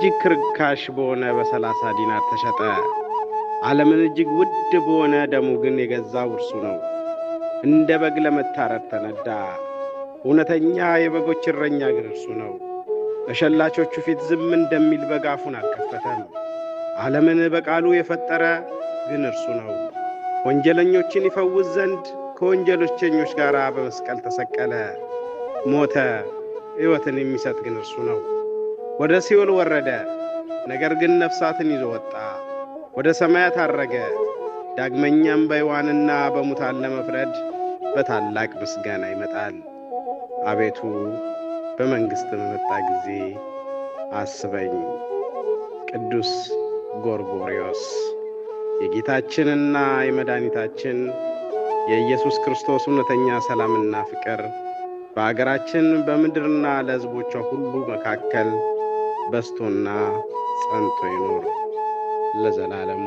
እጅግ ርካሽ በሆነ በ30 ዲናር ተሸጠ። ዓለምን እጅግ ውድ በሆነ ደሙ ግን የገዛው እርሱ ነው። እንደ በግ ለመታረድ ተነዳ። እውነተኛ የበጎች እረኛ ግን እርሱ ነው። በሸላቾቹ ፊት ዝም እንደሚል በግ አፉን አልከፈተም። ዓለምን በቃሉ የፈጠረ ግን እርሱ ነው። ወንጀለኞችን ይፈውስ ዘንድ ከወንጀለኞች ጋር በመስቀል ተሰቀለ፣ ሞተ። ሕይወትን የሚሰጥ ግን እርሱ ነው። ወደ ሲኦል ወረደ፣ ነገር ግን ነፍሳትን ይዞ ወጣ። ወደ ሰማያት አረገ። ዳግመኛም በሕያዋንና በሙታን ለመፍረድ በታላቅ ምስጋና ይመጣል። አቤቱ በመንግሥት በመጣ ጊዜ አስበኝ። ቅዱስ ጎርጎርዮስ። የጌታችንና የመድኃኒታችን የኢየሱስ ክርስቶስ እውነተኛ ሰላምና ፍቅር በአገራችን በምድርና ለሕዝቦቿ ሁሉ መካከል በስቶና ጸንቶ ይኑር ለዘላለሙ።